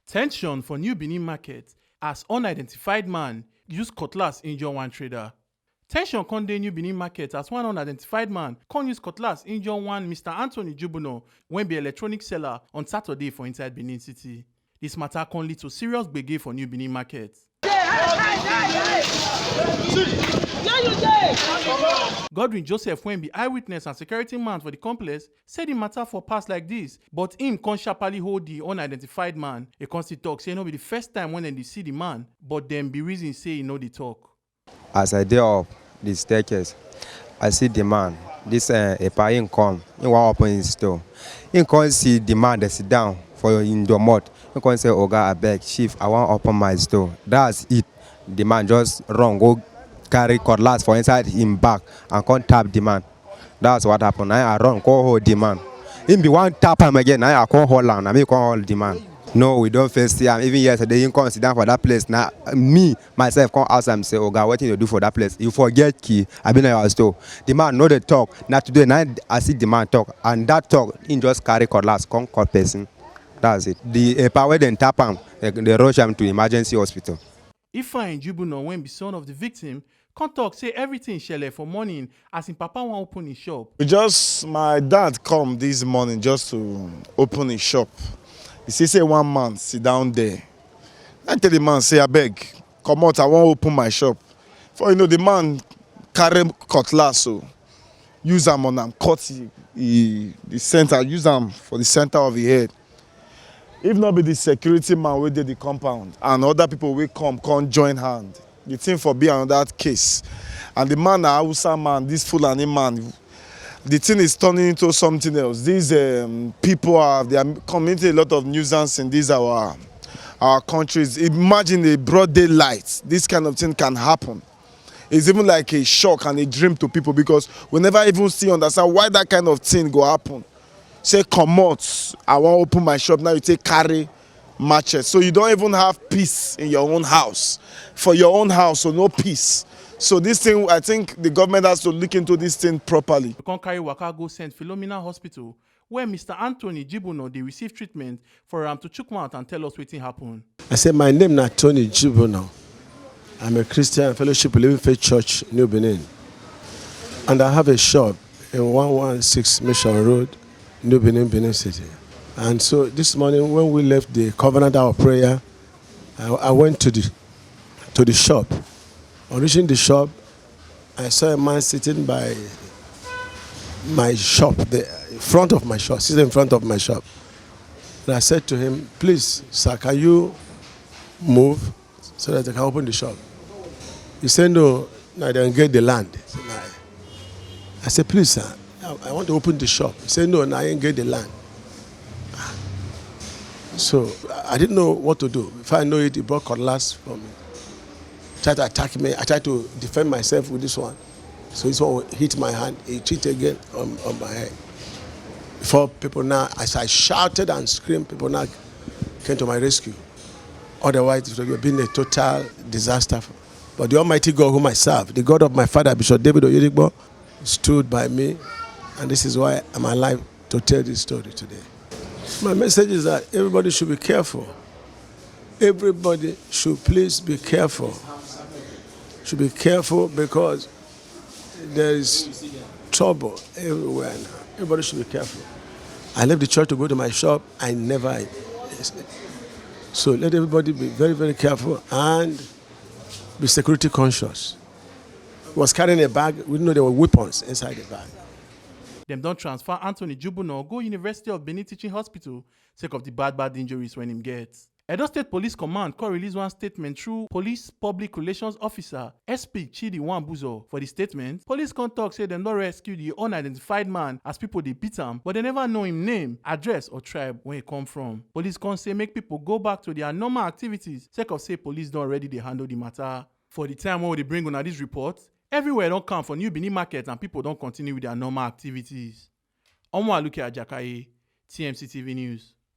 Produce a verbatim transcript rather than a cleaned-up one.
Tension for New Benin market as unidentified man use cutlass injure one trader. Tension come dey New Benin market as one unidentified man come use cutlass injure one Mister Anthony Jubuno, wey be electronic seller, on Saturday for inside Benin City. This matter come lead to serious gbege for New Benin market. Godwin Joseph, wey be eyewitness and security man for the complex, say the matter for pass like this, but him come sharply hold the unidentified man. He come still talk say no be the first time when dem dey see the man, but dem be reason say he no dey talk. As I dey up the staircase, I see the man. This uh, Epa, him come, he wan open his store. Him come see the man dey sit down for him domot. Him come say, "Oga, abeg, chief, I wan open my store." That's it. The man just run go carry cutlass for inside him back and come tap the man. That's what happened. I, I run, come hold the man. Him be wan tap am again. I, I come hold am. I mean, come hold the man. No, we don't face see am. Even yesterday, he come sit down for that place. Now, me, myself, come ask am, say, "Oga, wetin you do for that place? You forget key? I been your store." The man no dey talk. Now today, now I see the man talk. And that talk, he just carry cutlass, come cut person. That's it. The uh, power then tap am, they, they rush am to emergency hospital. Ifeanyi Jubuno, wey be son of the victim, come talk say everything shele for morning as him papa wan open him shop. We just, my dad come this morning just to open his shop. He see say one man sit down there. I tell the man say, "Abeg, comot, I wan open my shop." For you know, the man carry cutlass, so use am on am, cut he, he, the center, use am for the center of the head. If not be the security man wey dey the compound and other people wey come come join hand, the thing for be another case. And the man na Hausa man, this Fulani man. The thing is turning into something else. These um, people are, they are committing a lot of nuisance in this our our countries. Imagine a broad daylight, this kind of thing can happen. It's even like a shock and a dream to people because we never even still understand why that kind of thing go happen. Say, "Comot, I wan open my shop." Now you take carry matches, so you don't even have peace in your own house. For your own house, so no peace. So this thing, I think the government has to look into this thing properly. We come carry waka go Saint Philomena Hospital, where Mister Anthony Jibuno dey receive treatment, for am to chook mouth and tell us wetin happen. I say, "My name na Tony Jubuno. I'm a Christian, Fellowship Living Faith Church, New Benin. And I have a shop in one one six Mission Road, New Benin, Benin City." And so this morning when we left the Covenant Hour of Prayer, I, I went to the to the shop. On reaching the shop, I saw a man sitting by my shop, the front of my shop, sitting in front of my shop. And I said to him, "Please, sir, can you move so that I can open the shop?" He said, "No, no, I don't get the land." I said, "Please, sir, I, I want to open the shop." He said, "No, no, I ain't get the land." So I didn't know what to do. If I know it, he brought cutlass for me. Tried to attack me. I tried to defend myself with this one. So this one hit my hand. He hit again on, on my head. Before people now, as I shouted and screamed, people now came to my rescue. Otherwise, it would have been a total disaster. But the Almighty God whom I serve, the God of my father, Bishop David Oyedepo, stood by me, and this is why I'm alive to tell this story today. My message is that everybody should be careful. Everybody should please be careful. Should be careful because there is trouble everywhere now. Everybody should be careful. I left the church to go to my shop. I never. So let everybody be very, very careful and be security conscious. He was carrying a bag. We didn't know there were weapons inside the bag. Dem don transfer Anthony Jubuno go University of Benin Teaching Hospital sake of the bad bad injuries wey him get. Edo State Police Command come release one statement through Police Public Relations Officer S P Chidi Nwambuzo. For the statement, police come talk say dem don rescue the unidentified man as people dey beat am, but dem never know him name, address or tribe wey he come from. Police come say make people go back to their normal activities sake of say police don already dey handle the matter. For the time wey we dey bring una this report, everywhere don calm for New Benin market and people don continue with their normal activities. Omo Aluke Ajakaye, T M C T V News.